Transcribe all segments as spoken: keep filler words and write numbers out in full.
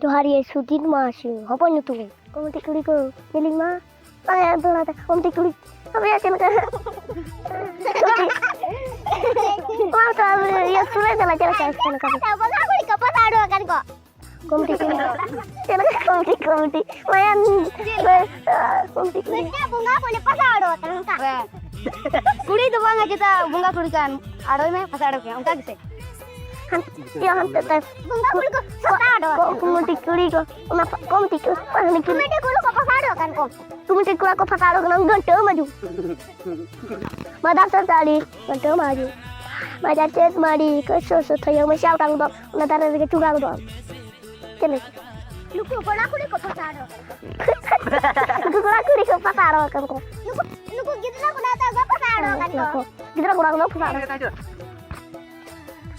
ᱡᱚᱦᱟᱨ ᱜᱮ ᱥᱩᱫᱤᱱ ᱢᱟ ᱥᱤᱝ ᱦᱚᱯᱚᱱ ᱧᱩᱛᱩᱢ᱾ ᱠᱚᱢᱤᱴᱤ ᱠᱩᱲᱤ ᱠᱚ ᱧᱮᱞᱤᱧ ᱢᱟ᱾ ᱟᱭᱟ ᱫᱚᱲᱟ ᱛᱟ ᱠᱚᱢᱤᱴᱤ ᱠᱩᱲᱤ᱾ ᱟᱯᱮᱭᱟᱜ ᱪᱮᱫ ᱞᱮᱠᱟ? ᱢᱟ ᱛᱚ ᱟᱵᱚ ᱤᱭᱟᱹ ᱥᱩᱨ ᱨᱮ ᱪᱟᱞᱟᱜ ᱪᱮᱫ ᱞᱮᱠᱟ ᱪᱮᱫ ᱞᱮᱠᱟ? ᱵᱚᱸᱜᱟ ᱠᱩᱲᱤ ᱠᱚ ᱯᱟᱥᱟ ᱩᱰᱩᱠ ᱟᱠᱟᱱ ᱠᱚ᱾ ᱠᱚᱢᱤᱴᱤ ᱠᱩᱲᱤ᱾ ᱪᱮᱫ ᱞᱮᱠᱟ ᱠᱚᱢᱤᱴᱤ ᱠᱚᱢᱤᱴᱤ? ᱢᱟᱭᱟᱢ᱾ ᱠᱚᱢᱤᱴᱤ ᱠᱩᱲᱤ᱾ ᱢᱤᱫᱴᱮᱱ ᱵᱚᱸᱜᱟ ᱠᱩᱲᱤ ᱯᱟᱥᱟ ᱩᱰᱩᱠ ᱟᱠᱟᱱ ᱚᱱᱠᱟ᱾ ᱠᱩᱲᱤ ᱫᱚ ᱵᱟᱝᱟ ᱪᱮᱫᱟᱜ ᱵᱚᱸᱜᱟ ᱠᱩᱲᱤ ᱠᱟᱱ? ᱟᱲᱚᱭ ᱢᱮ ᱯᱟᱥᱟ ᱩᱰᱩᱠ ᱢᱮ ᱚᱱᱠᱟ ᱜᱮᱥᱮ? ᱦᱟᱱ-, ᱤᱭᱟᱹ ᱦᱟᱱᱛᱮ ᱛᱟᱭ᱾ ᱵᱚᱸᱜᱟ ᱠᱩᱲᱤ ᱠᱚ ᱯᱟᱥᱟ ᱩᱰᱩᱠ ᱟᱠᱟᱱ᱾ ᱠᱚᱢᱤᱴᱤ ᱠᱩᱲᱤ ᱠᱚ᱾ ᱚᱱᱟ ᱯᱟ-, ᱠᱚᱢᱤᱴᱤ ᱠᱩᱲᱤ᱾ ᱠᱚᱢᱤᱴᱤ ᱠᱩᱲᱤ ᱠᱚ ᱯᱟᱥᱟ ᱩᱰᱩᱠ ᱟᱠᱟᱱ ᱠᱚ᱾ ᱠᱚᱢᱤᱴᱤ ᱠᱚᱲᱟ ᱠᱚ ᱯᱟᱥᱟ ᱩᱰᱩᱠ ᱟᱠᱟᱱ᱾ ᱜᱟᱹᱱᱴᱟᱹ ᱢᱟᱡᱩ᱾ ᱢᱟᱫᱟᱨ ᱥᱟᱱᱛᱟᱲᱤ, ᱢᱟᱫᱟᱨ ᱢᱟᱹᱡᱷᱤ, ᱢᱟᱫᱟᱨ ᱪᱮᱫ ᱢᱟᱹᱲᱤ, ᱠᱚ ᱥᱚ ᱥᱚ ᱛᱷᱚᱭᱚ ᱢᱮᱥᱟ ᱟᱠᱟᱱ ᱫᱚ, ᱚᱱᱟ ᱫᱟᱨᱮ ᱨᱮᱜᱮ ᱪᱩᱲᱟᱹ ᱫᱚ᱾ ᱪᱮᱫ ᱞᱮᱠᱟ? ᱱᱩᱠᱩ ᱠᱚᱲᱟ ᱠᱩᱲᱤ ᱠᱚ ᱯᱟᱥᱟ ᱟᱲᱚ ᱟᱠᱟᱱ ᱠᱚ᱾ ᱱᱩᱠᱩ ᱠᱚᱲᱟ ᱠᱩᱲᱤ ᱠᱚ ᱯᱟᱥᱟ ᱟᱲᱚ ᱟᱠᱟᱱ ᱠᱚ᱾ ᱱᱩᱠᱩ, ᱱᱩᱠᱩ ᱜᱤᱫᱽᱨᱟᱹ ᱠᱚᱲᱟ ᱛᱟᱠᱚ ᱯᱟᱥᱟ ᱟᱲᱚ ᱟᱠᱟᱱ ᱠᱚ᱾ ᱜᱤᱫᱽᱨᱟᱹ ᱠᱚᱲᱟ ᱠᱚᱫᱚ ᱯᱟᱥᱟ ᱟᱲᱚ ᱟᱠᱟᱱ ᱠᱚ᱾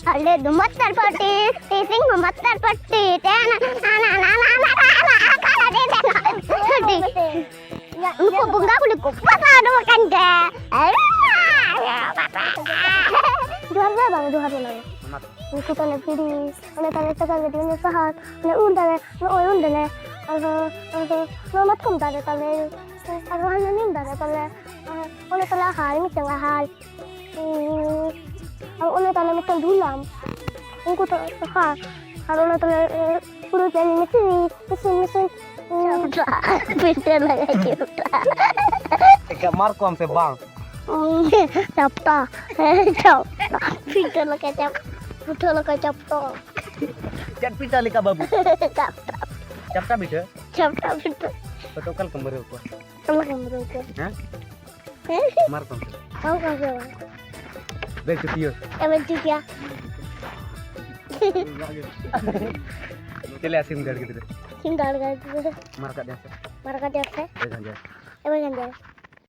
ᱟᱞᱮ ᱫᱚ ᱢᱟᱛᱟᱨ ᱯᱟᱹᱴᱤ, ᱛᱤᱥᱤᱝ ᱦᱚᱸ ᱢᱟᱛᱟᱨ ᱯᱟᱹᱴᱤ, ᱛᱮᱱᱟ, ᱟᱱᱟ, ᱟᱱᱟ, ᱟᱱᱟ, ᱟᱱᱟ, ᱟᱱᱟ, ᱟᱱᱟ, ᱟᱱᱟ, ᱟᱱᱟ, ᱟᱱᱟ, ᱟᱱᱟ, ᱟᱱᱟ, ᱟᱱᱟ, ᱱᱩᱠᱩ ᱵᱚᱸᱜᱟ ᱠᱩᱲᱤ ᱠᱚ ᱯᱟᱥᱟ ᱩᱰᱩᱠ ᱟᱠᱟᱱ ᱛᱮ᱾ ᱡᱚᱦᱟᱨ ᱫᱚ ᱵᱟᱝ, ᱡᱚᱦᱟᱨ ᱫᱚ ᱵᱟᱝ᱾ ᱚᱱᱟ ᱫᱚ᱾ ᱱᱩᱠᱩ ᱛᱟᱞᱮ ᱵᱤᱲᱤ, ᱚᱱᱮ ᱛᱟᱞᱮ ᱥᱟᱠᱟᱢ ᱜᱟᱹᱰᱤ, ᱚᱱᱮ ᱥᱟᱦᱟᱱ, ᱚᱱᱮ ᱩᱞ ᱫᱟᱨᱮ, ᱱᱚᱜᱼᱚᱭ ᱩᱞ ᱫᱟᱨᱮ, ᱟᱨᱦᱚᱸ, ᱟᱨᱦᱚᱸ ᱱᱚᱣᱟ ᱢᱟᱛᱠᱚᱢ ᱫᱟᱨᱮ ᱛᱟᱞᱮ, ᱟᱨᱦᱚᱸ ᱦᱟᱱᱮ ᱱᱤᱢ ᱫᱟᱨᱮ ᱛᱟᱞᱮ, ᱟᱨ ᱚᱱᱮ ᱛᱟᱞᱮ ᱟᱦᱟᱨ, ᱢᱤᱫᱴᱟᱝ ᱟᱦᱟᱨ, ᱩᱸ, ᱟᱨ ᱚᱱᱮ ᱛᱟᱞᱮ ᱢᱤᱫᱴᱟᱝ ᱫᱷᱩᱞᱟᱢ, ᱩᱱᱠᱩ ᱛᱟᱞᱮ ᱥᱟᱦᱟᱱ, ᱟᱨ ᱚᱱᱮ ᱛᱟᱞᱮ, ᱮ, ᱦᱩᱲᱩ ᱪᱟᱣᱞᱮ ᱢᱮᱥᱤᱱ, ᱢᱮᱥᱤᱱ, ᱢᱮᱥᱤᱱ, ᱩᱸ, ᱯᱤᱴᱷᱟᱹ ᱞᱟᱜᱟ ᱪᱮᱯᱴᱟ᱾ ᱮᱠᱟ ᱢᱟᱨ ᱠᱚᱢ ᱥᱮ ᱵᱟᱝ? ᱪᱟᱯᱴᱟ, ᱦᱮᱸ, ᱪᱟᱯᱴᱟ᱾ ᱯᱤᱴᱷᱟᱹ ᱞᱮᱠᱟ ᱪᱟᱯ-, ᱯᱤᱴᱷᱟᱹ ᱞᱮᱠᱟ ᱪᱟᱯᱴᱟ᱾ ᱪᱮᱫ ᱯᱤᱴᱷᱟᱹ ᱞᱮᱠᱟ ᱵᱟᱹᱵᱩ? ᱪᱟᱯᱴᱟ᱾ ᱪᱟᱯᱴᱟ ᱯᱤᱴᱷᱟᱹ? ᱪᱟᱯᱴᱟ ᱯᱤᱴᱷᱟᱹ᱾ ᱦᱳᱭ ᱛᱚ ᱚᱠᱟ ᱞᱮᱠᱟᱢ ᱵᱟᱹᱨᱟᱹᱣ ᱠᱚᱣᱟ? ᱚᱠᱟ ᱞᱮᱠᱟᱢ ᱵᱟᱹᱨᱟᱹᱣ ᱠᱚᱣᱟ? ᱦᱮᱸ? ᱦᱮᱸ? ᱢᱟᱨ ᱠᱚᱢ ᱥᱮ? ᱚᱱᱠᱟ ᱜᱮ ᱵᱟᱝ᱾ ᱵᱮ ᱪᱩᱴᱤᱭᱟᱹ᱾ ᱮᱵᱮᱱ ᱪᱩᱴᱤᱭᱟ᱾ ᱪᱮᱞᱮ ᱟᱥᱤᱢ ᱜᱟᱲ ᱜᱤᱫᱽᱨᱟᱹ? ᱥᱤᱢ ᱜᱟᱲ ᱜᱤᱫᱽᱨᱟᱹ᱾ ᱢᱟᱨ ᱠᱟᱜ ᱫᱮᱭᱟ ᱥᱮ? ᱢᱟᱨ ᱠᱟᱜ ᱫᱮᱭᱟ ᱥᱮ? ᱮᱵᱮᱱ ᱜᱟᱱ ᱫᱮᱭᱟ᱾ ᱮᱵᱮᱱ ᱜᱟᱱ ᱫᱮᱭᱟ᱾